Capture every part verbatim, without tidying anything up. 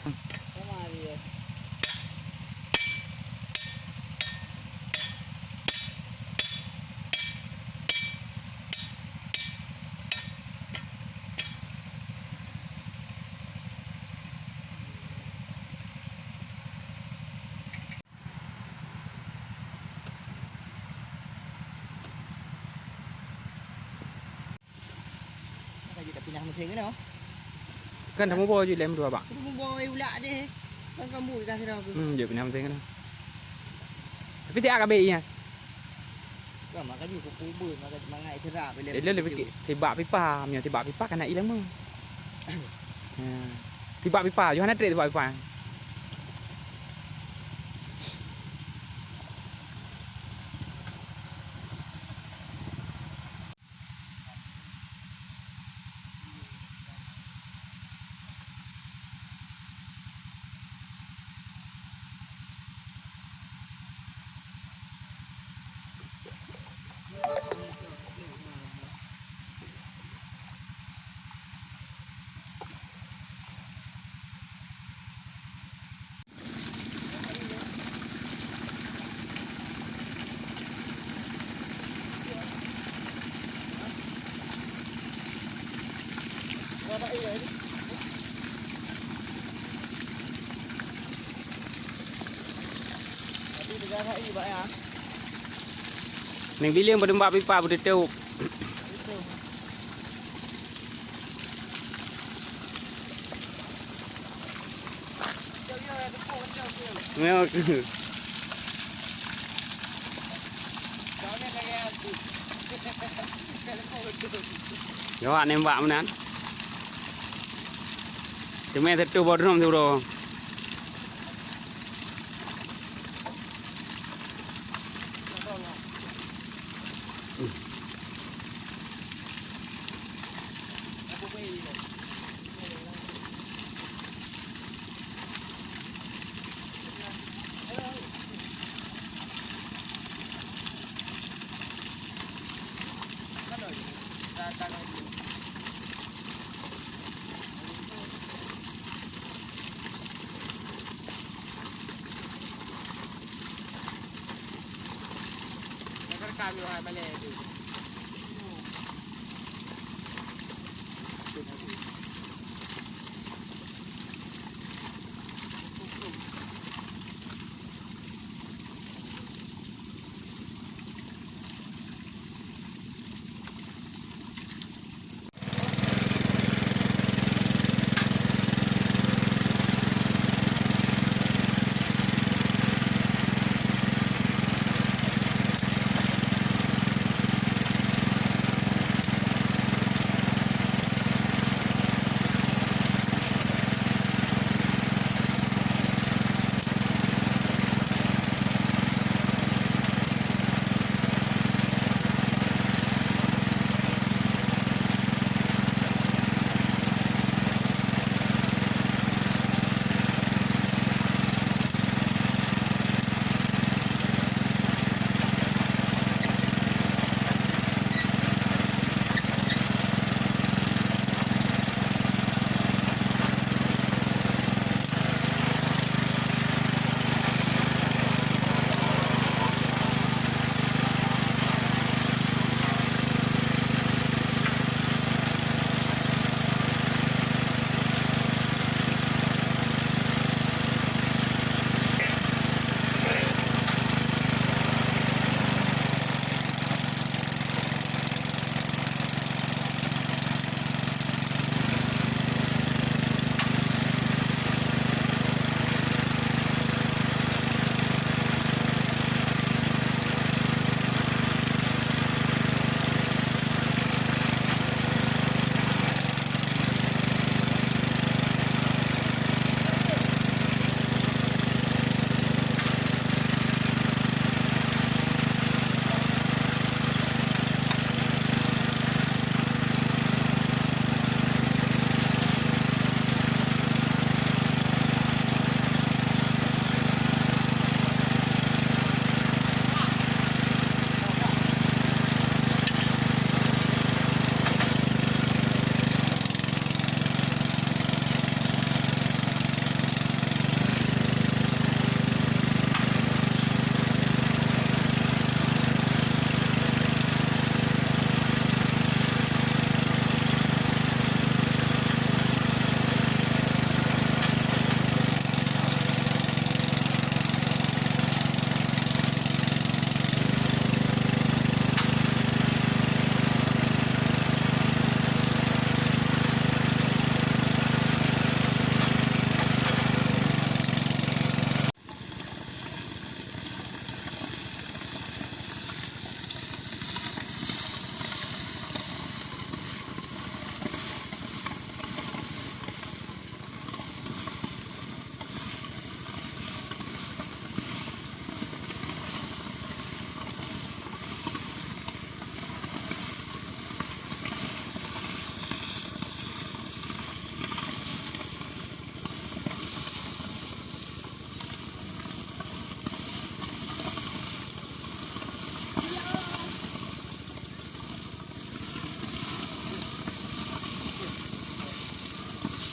Ka jeuet tapinah meusén keunoe. Kan tamuboh jih lé meudua bak. Tamuboh ulak deh. Kan kambu dikasih dah aku. Hmm, jeuet pinah meusén keunoe. Tapi tiak ka bèk nyan. Ka maka jih kuku beuet, maka mangat sira pih lé. Jadi lebih tibak pipa, meunyoe tibak pipa kana ilmu. Ya. Tibak pipa, Yohana trek tibak pipa. Neng Bileng beudeumbak pipa beuteutup. Jawak nembak meunan. Teumé satu bodrom tu bro.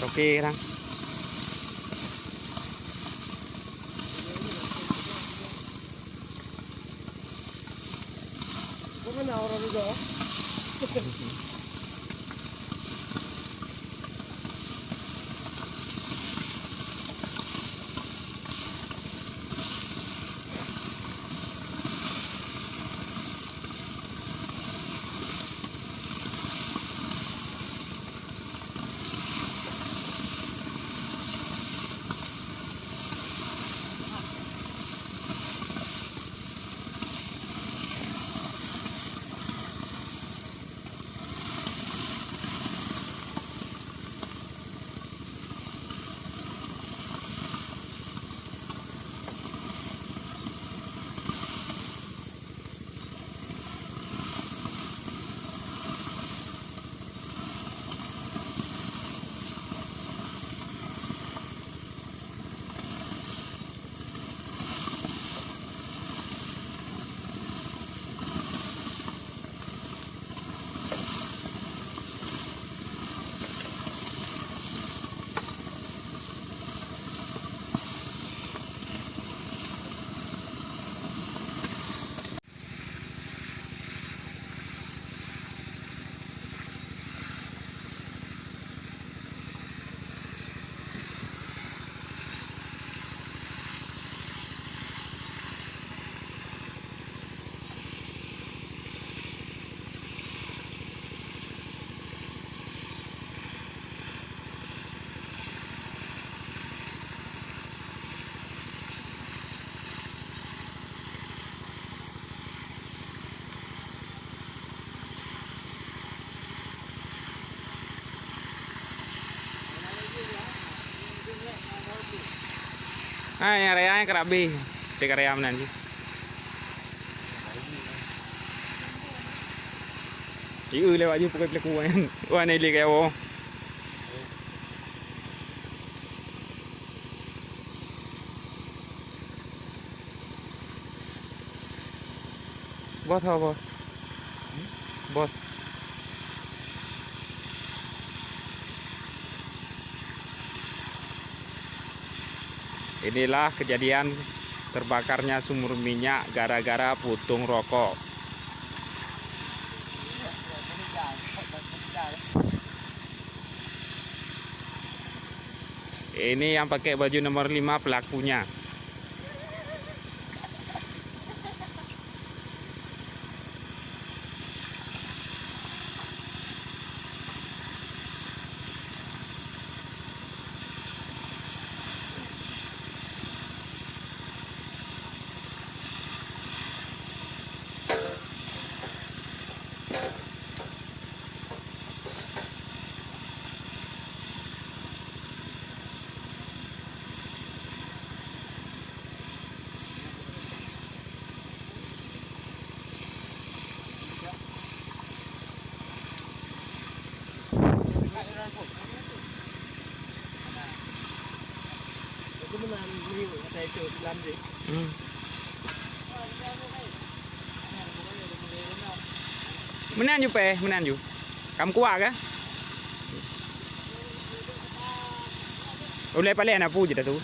Oke, kan? Ah, nyang raya nyan ka abéh. Cit ka raya meunan jih. Ieu lewat jih pukul peuleku nyan. Wah, nili kaya woe. Bos ho, bos? Bos. Inilah kejadian terbakarnya sumur minyak gara-gara potong rokok. Ini yang pakai baju nomor lima pelakunya. Hmm. Meunan ju pèh, meunan ju. Kam kuat kah? Ulèe paleng na pu jeuet tu.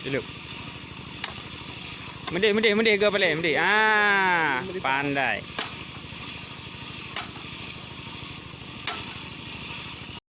Ilok. Meudeh, meudeh, meudeh, geuh paleng, meudeh. Ah, pandai.